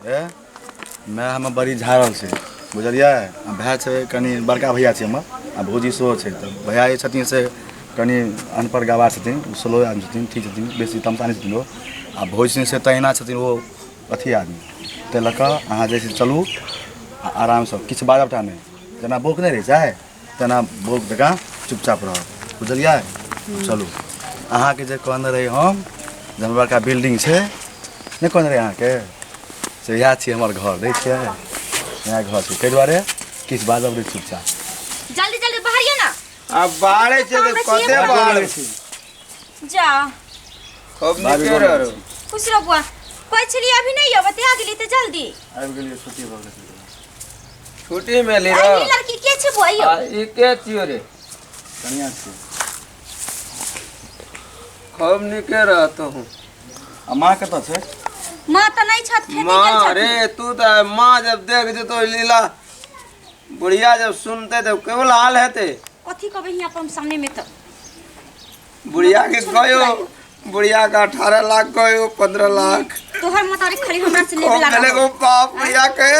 ए माय हमर बड़ी झाड़ल छै बुझलियै आ भाय छै कनि बड़का भैया छै हमर आ भौजी सेहो छै तऽ भैया जे छथिन से कनि अनपढ़ गवार छथिन स्लो आदमी छथिन ठीक छथिन बेसी तमसा नहि छथिन ओ आ भौजी छथिन से तहिना छथिन ओ अथी आदमी ताहि लऽ कऽ अहाँ जे छै चलू आ आरामसँ किछु बाजब टा नहि जेना बौक नहि रहै छै तेना बौक जकाँ चुपचाप रहब बुझलियै चलू अहाँके जे कहने रही हम जे हमर बड़का बिल्डिंग छै नहि कहने रही अहाँके से इएह छियै हमर घर दै छियै इएह घर छै ताहि दुआरे किछु बाजब नहि चुपचाप। जल्दी जल्दी बाहर ना। अब बाहरे छै तऽ कते बाहर छी जा। खूब नीके रहो। खुश रह बुआ। कहै छलियै अभी नहि अबै आ गेली तऽ जल्दी। आबि गेलियै, छुट्टी भऽ गेलै। छुट्टी में ली आ ई लड़की के छै बुआ यौ? आ ई के छियो रे? कनिया छियै। खूब नीके रहतो हूँ। आ माँ कतऽ छै? माँ तऽ नहि छथि, खेती गेल माँ छथिन। रे तू तऽ माँ जब देख जेतो लीला बुढ़िया जब सुनते तऽ केवल हाल हेतै। कथी कहबै हियाँ पर हम सामने में तऽ बुढ़िया के कहो बुढ़िया के 18 लाख कहो 15 लाख। तोहर मतारी खाली हमरा से लेबे हम लागल। कहले गो बाप बुढ़िया के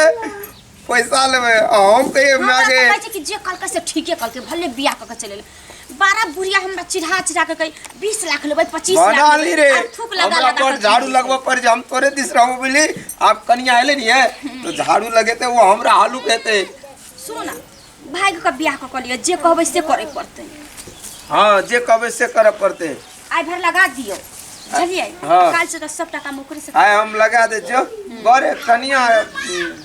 पैसा लेबे आ हम कहिए हमरा माय तऽ के कहै छै कि जे कहलकै से ठीके कहलकै, भले बियाह कऽ के चलि एलै। 12 बुढ़िया हमरा चिढ़ा चिढ़ा के कही 20 लाख लेबै 25 लाख बना ली लेबै, रे। आ थूक लगा हमरा लगा पर के झाड़ू खींच लगबऽ पड़ जे हम तोरे दिस रहू बुझली। आब कनिया एले नी है तो झाड़ू लगेते वो हमरा हालू कहते। सुनू ना भाग के बियाह कऽ के लिअ, जे कहबै से करे पड़तै। हाँ जे कहबै से करे पड़तै। आइ भर लगा दियौ बुझलियै? हाँ। काल्हि से तऽ सबटा काम ओकरे से। आइ हम लगा दै छियौ बड़े कनिया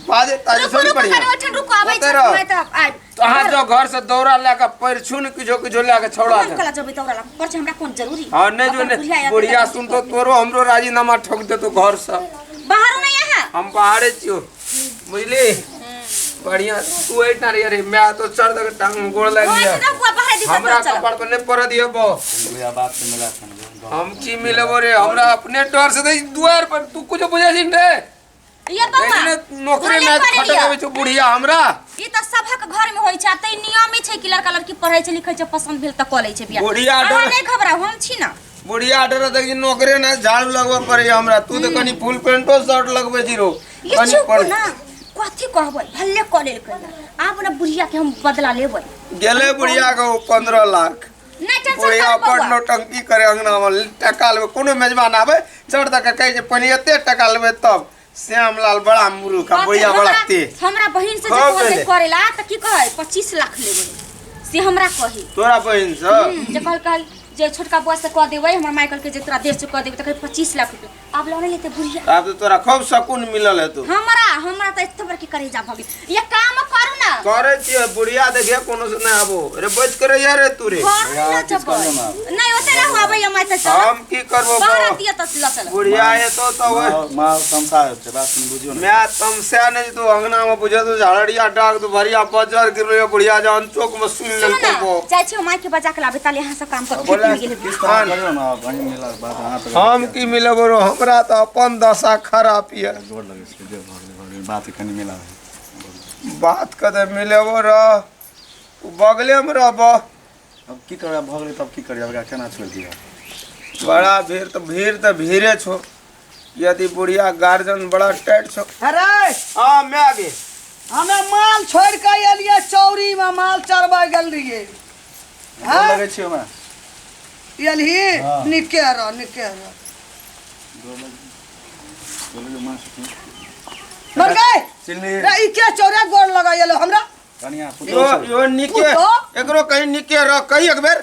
बाजे ताजे रुकू थोड़ी रुकू बढ़िया। कनि ओहिठाम रुकू, आबै ओतऽ छी रह। मैं तऽ आबि। तो अहाँ जो घर से दौड़ा लए कऽ पैर छू ने किछो किछो लए कऽ छौड़ा हम के। कला जेबै दौड़ा लए पर हमरा कोन जरूरी? हाँ नहीं जो अपन ने बुढ़िया आयत बुढ़िया तऽ सुनतो तोरो हमरो राजीनामा ठोक देतो घर से। बाहरो नहीं अहाँ? हम बाहरे छियो बुझली। बढ़िया तू एहिठाम रहिए रे मैं तो चढ़ दे टांग में गोड़ लागि ओए गया। ना बुआ बाहर दिखत हमरा चल। कपार पर नहीं पड़ दियो बो। भैया बात से मिला छन हम की मिलेबो रे हमरा अपने डर से दे दुआर पर तू कुछ बुझै छी रे। ये बौआ लेकिन नौकरी भले में करे खटक लिअ। आबै छौ बुढ़िया हमरा। ई तऽ सभक घर में होइ छै, आ तै नियमे छै कि लड़का लड़की पढ़ै छै लिखै छै पसंद भेल तऽ कऽ लै छै बियाह। बुढ़िया अहाँ डर नहि घबराउ हम छी ना। बुढ़िया डर देख नौकरी ना झाड़ू लगबऽ पड़ै हमरा। तू तऽ कनी फुल पेंटो शर्ट लगबै छी रो। ये कनी चुप पढ़ ना कथी कहबै भले कऽ लेलकै आब ना बुढ़िया के हम बदला लेबै। गेलै बुढ़िया के ओ 15 लाख। नहि टेंशन बुढ़िया करू बड़ बौआ। नौटंकी करे अंगना में टका लेबै कोनो मेजबान आबै चढ़ दऽ के कहै छै पहिले एते टका लेबै तब। श्यामलाल बड़ा मूर्ख आ बाप रे, बुढ़िया बड़ा तेज। हमरा बहिन से जे खूब कहलकै भेलै। करेला तऽ की कहै 25 लाख लेबै से हमरा कही। तोरा बहिन से? जे कहलकै जे छोटका बौआ से कऽ देबै हमर माय कहलकै जे तोरा देह से कऽ देबै तऽ कहै 25 लाख रुपया। आब लऽ लेते बुढ़िया। आब तऽ तोरा खूब सकून मिलल हेतौ। हमरा हमरा तऽ एते बड़की करेजा भऽ गेल। ये काम करू ना। करै छियै बुढ़िया देखिए कोनो से नहि आबो रे बच के रहिए रे तू रे। घर नहि लऽ किछु जेबै। करियौ ना। नहि ओते रहू आबै माय तऽ चल। हम की करबो बाहर दिअ तऽ लऽ चल। बुढ़िया एतो तऽ ओए माँ तमसा छै बात सुन बुझियौ ना। माय तमसा नहि जेतौ अंगना में बुझे तो झाड़िया डाक तो भरिया बजर गिरलो बुढ़िया जान चौक में सुन सुनू लेलको ना बो। जाइ छी माय के बजा के लाबे ताले अहाँ सब काम करू। बोला, खेत में गेलै। किछु तऽ करियौ ना बहिन मिलल बात अहाँ तऽ हम की मिलबो रो हमरा तऽ अपन दशा खराब ये। गोर लगै छै जे भऽ गेलै भऽ गेलै बात कनि मिला बात कते मिलेबो रह बगले में रहब। अब की करब भऽ गेलै तब की करियै आब केना छोड़ि दिअ। बड़ा भीड़ तऽ भीड़ तऽ भीड़े छौ यदि बुढ़िया गार्जियन बड़ा टाइट छौ। अरे हाँ मैं आगे हमे माल छोड़ के एलियै चौरी में माल चरबै गेल रहियै। गोर लगै छियौ माय। एलही हाँ। निके रह निके रह। गोर लगै माँ छथिन। मर गए चिन्हली? रे ई के चौरे गोर लगा एलो हमरा? कनिया पुतोहु यो छै। यो निके पुतोहु? एकरो कहीं निके रह कही एक बेर।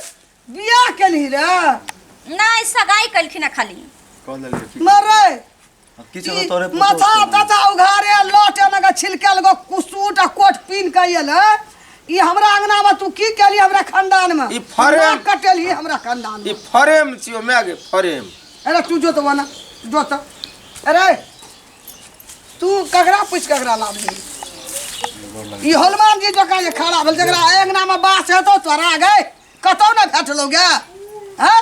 बियाह केलही रे? नहि सगाई केलखिन खाली। कह देलियै की? मरे की छौ तोरे पुतोहु माथा छौ? ताथा उघारे लौटे नगा छिलकल गो कुसूट आ कोट पीन के एल है। ई हमरा अंगना में तू की केली हमरा खानदान में? ई फरेम। नाक कटेलही हमरा खानदान में। ई फरेम छियो माय गे फरेम। अरे तू जो तो बना जो तो। अरे तू ककरा पूछ ककरा लाबली? ई हनुमान जी जकाँ जे खड़ा भेल जकरा अंगना में बास हेतौ तोरा गे कतौ ने भेटलौ गे। हैं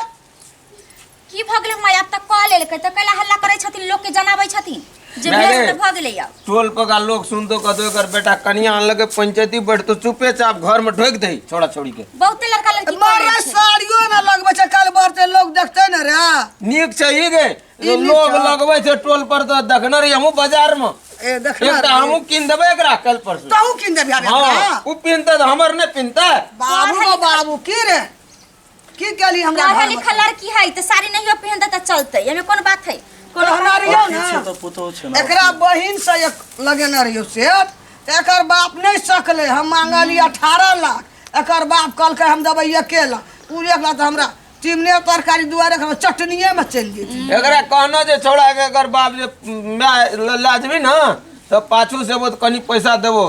की भऽ गेलै माय आब तऽ कऽ लेलकै तऽ कैला हल्ला करै छथिन लोक के जनाबै छथिन जे माय भेल गे। तऽ भऽ गेलै आब। टोल पका लोग सुनतो कतो एकर बेटा कनिया आनलकै पंचायती बैठतो चुपे चाप घर में ढोक दही छोड़ा छोड़ी के। बहुते लड़का लड़की कऽ मारे लै छै। साड़ियो ने लगबै छै काल्हि बढ़तै लोग देखतै ने रे। नीक छै ई गे ई नीक लोग छै। लगबै छै टोल पर तऽ देखने रही हमहूँ बाजार में। ए देखना एकटा हमहूँ कीन देबै एकरा कल परसू। तहू कीन देबही आब हाँ एकरा? उ पिनतै तऽ हमर नहि पिनतै। बाबू गो बाबू की रे की केली हमरा पढ़ल घर में? लिखल लड़की है तऽ साड़ी नहियो पहिनतै तऽ चलतै, एहिमे कोन बात है? कोनो कहना रहियौ अथी ने छै तऽ पुतोहु छै ने। एकरा बहिन से एक लगेने रहियौ सेठ, तऽ एकर बाप नहि सकलै। हम मांगलियै 18 लाख, एकर बाप कहलकै हम देबै 1 लाख। ओ 1 लाख तऽ हमरा चिमने तरकारी दुआरे हमरा चटनिए में चलि जेतै। एकरा कहना जे छौड़ा के एकर बाप जे माय लए जेबही ने तऽ पाछू से एबो तऽ कनि पैसा देबो,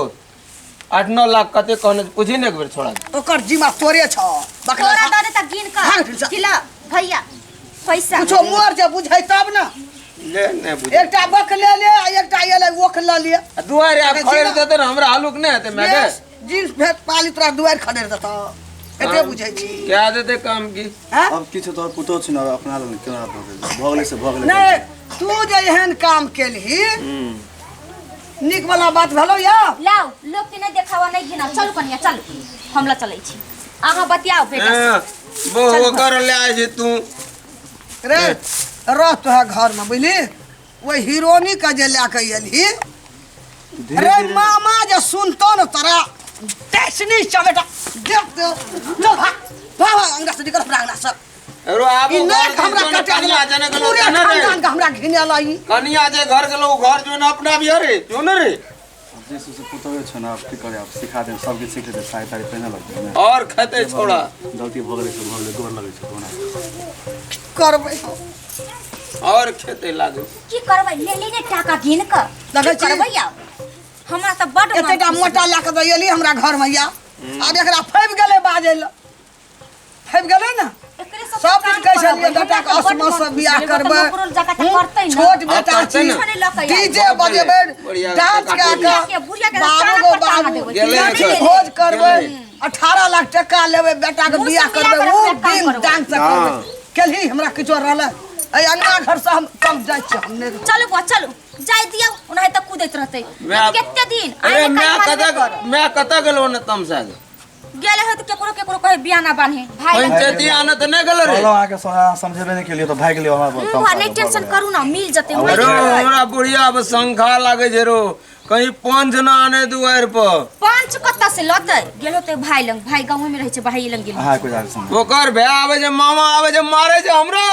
8-9 लाख कते कहने छै, पूछही ने एक बेर छौड़ा के। ओकर जिम्मा तोरे छौ बकला। तोरा दऽ देता गिन भाग कऽ फिर से। खिला भैया पैसा। कुछो मोर जे बुझै तब ने। ले नहि बुझै। एकटा बक ले ले आ एकटा एलै ओख लऽ ले। आ दुआरे आब अरे खड़े जिना- देतै ने हमरा हलुक नहि हेतै माय गे। जींस भेट पाली तोरा दुआरि खदेड़ देतौ, एते बुझै छी। कए देतै काम की? हैं? अब किछु तोहर पुतोहु छै ने, अपना लग केना भऽ गेलै? भऽ गेलै से भऽ गेलै। नहि तू जे एहन काम केलही नीक वाला बात भेलौ या? लाउ लोक के नहीं देखावा नहीं घिनाओ। चलू कनिया चलू, हम ला चलै छी, अहाँ बतियाओ बेटा से। हाँ, बहु ओकर ले आय जे तू रे रह तोहे घर में बुझली, ओहि हिरोनी के जे लए के एलही धीरे रे धीरे मामा जे सुनतो ने तोरा टेसनी चमेटा देख दे। चल भाग भाग भाग अंगना से निकल, अपना अंगना से। रो आबो ई घर नाक दिस हमरा जो ने कटा कनिया देलक जने गेलो पूरे तेने रे। खानदान के हमरा घिनेला ई। कनिया जे घर गेलो घर जो ने अपना भी अरे जो ने रे। अब जे से पुतोहु छै ने, आब की करे, आब सिखा देब सब किछु सीख लेतै, साड़ी ताड़ी पहिने लगतै ने। और खेतै छौड़ा। गलती भऽ गेलै से भऽ गेलै, गोर लगै छै कोना करबै हम। और खेतै लागै। की करबै, ले ले ने टाका गिन कऽ। देखै की छी? करबै आब, हमरा तऽ बड मन एतेटा खुश मोटा लए कऽ तऽ एली हमरा घर में या, आब एकरा फैब गेलै बाजै लए, फैब गेलै ने। एकरे सब सब काम दिन कहै छलियै करबै, बेटा के हमरा तऽ बड असमस मन खुश बियाह भेल, ओकर करबै। नौकरो जकाँ तऽ करतै ने। छोट बेटा करतै छी ने। छोड़े लऽ कऽ आयल। डीजे बजेबै, बढ़िया डांस टका कए बुढ़िया कऽ के बुढ़िया के बाबू ताना गो पर ताना बाबू देबै। गेलै लड़की एखन। भोज करबै, गेलै। 18 लाख टका लेबै, बेटा के मुँह बियाह से मिला करबै, कऽ ओ रखबै, काम दिन करबै। डांस ना। करबै। केलही हमरा किछो रहलै एहि अंगना घर से हम कम जाइ छियै, हम नहि। चलू बुआ चलू, जाय दियौ, ओनाहि तऽ कूदैत रहतै मैं- कते दिन। अरे आइ मैं काल्हि कतऽ मानबे करत। मैं कतऽ गेलो ने तमसा के? गेले हो तऽ केकरो केकरो कहे बियाह ना बान्हे भाई लग। पंचायती आने तऽ नहि गेलो रे। कहलहुँ अहाँके सोना समझेबे नहि केलियै तऽ भागि गेलियै हमरा पर बुआ तमसा नहीं के, भऽ टेंशन गेलै। करू ना, मिल जतै। अरे हमरा बुढ़िया अब शंखा लागे छै रो, कहीं पंच ना आने दुआरि पर। पंच कतऽ से लतै? गेलो तऽ भाई लग, भाई गाँव में रहै छै, भाई लग गेलो। अहाँ एक जाके समझ ओकर भाय आबै छै, मामा आबै छै, मारै छै हमरो।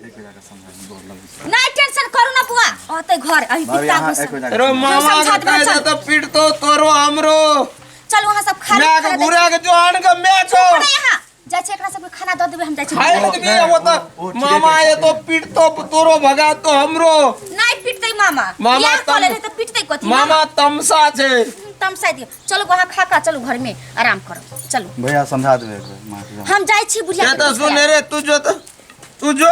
एक जाके समझ गोर लगै छै। नहीं टेंशन करू ना बुआ, अतै घर अही भाभी पिता अहाँ गुस्सा। एक जाके रो मामा समझा के देबै, कहै छै चल। तऽ पीटतो तोरो हमरो। चल वहाँ सब खाना मैं के खाना घुरा के जो आन के मैं चुप छो। रह यहाँ जाइ छै, एकरा सबके खाना दऽ देबै, हम जाइ छी। खाइ ले देबी वो तऽ ओ, ठीके मामा कहै आए छै। तो पीटतो तोरो भगा तो हमरो। नहीं पिटतै मामा, मामा बियाह कऽ तम- लेने तऽ पिटतै कथी? मामा तमसा छै। तमसा दियौ। चलू वहाँ खा कऽ चलू घर में आराम करू चलू। भैया समझा देबै एक बेर माँ के। हम जाइ छी बुढ़िया से के तऽ पूछै। सुन रे तू जो तऽ तू जो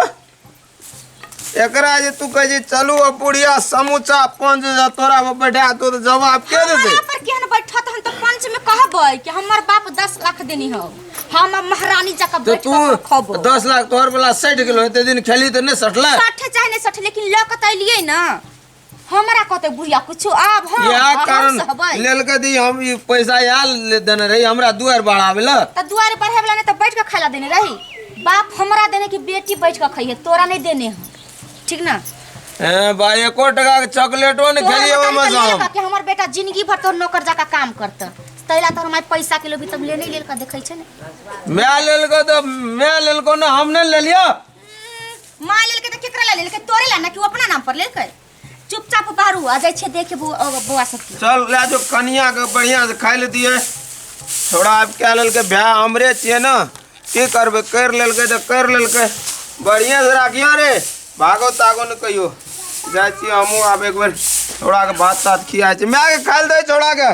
एकरा जे तू कहै छै चलू अब बुढ़िया समूचा पंच जे तोरा पर बैठा तो तऽ जवाब के देतै? हमरा पर केहन बैठत? हम तऽ पंच में कहबै कि हमर बाप 10 लाख देनी हो, हम अब महारानी जकाँ तऽ बैठ तू कऽ खबो। 10 लाख तोहर वाला सटि गेलो, एते दिन खेली तऽ नहि सटलै। सठे चाहे नहीं सठे, लेकिन लऽ कऽ तऽ एलियै ने। हमरा कहतै बुढ़िया कुछो आब हम इएह हम कारण सहबै। लेलकै दी हम ई पैसा इएह ले देने रही हमरा दुआरि बढ़ाबै लए। तऽ दुआरि बढ़ाबै वाला नहि तऽ बैठ कऽ खाय ला देने रही। बाप हमरा देने कि बेटी बैठ कऽ खइहे, तोरा नहीं देने हम, ठीक ना? ए भाई एको टका के चॉकलेटो नहि तोहर खेलियै ओहिमे बतारी से तऽ हम। लेलका कि हमर बेटा जिंदगी भर तोहर नौकर जकाँ काम करतऽ, तैला तोहर माय पैसा के लोभी तब ले नहीं लेलका, देखै छै ने। माय लेलको तऽ माय लेलको ने, हम नहि लेलियो। माँ लेलकै तऽ केकरा ला लेलकै? तोरे ला ना कि ओ अपना नाम पर लेलकै? चुपचाप बारू आ जाइ छै देखे बौआ सबके। चल ले जो कनिया के बढ़िया से खाइ ले दिए। छोड़ा आब क्या लेलकै भाय हमरे छियै ने, की करबै, कर लेलकै तऽ कर लेलकै। बढ़िया से राखियो रे, भागो तागो ने कहियो। जाइ छियै हमहूँ आब एक बेर छोड़ा के भात तात खियाइ छी। माय के खाइ ले दे छोड़ा के।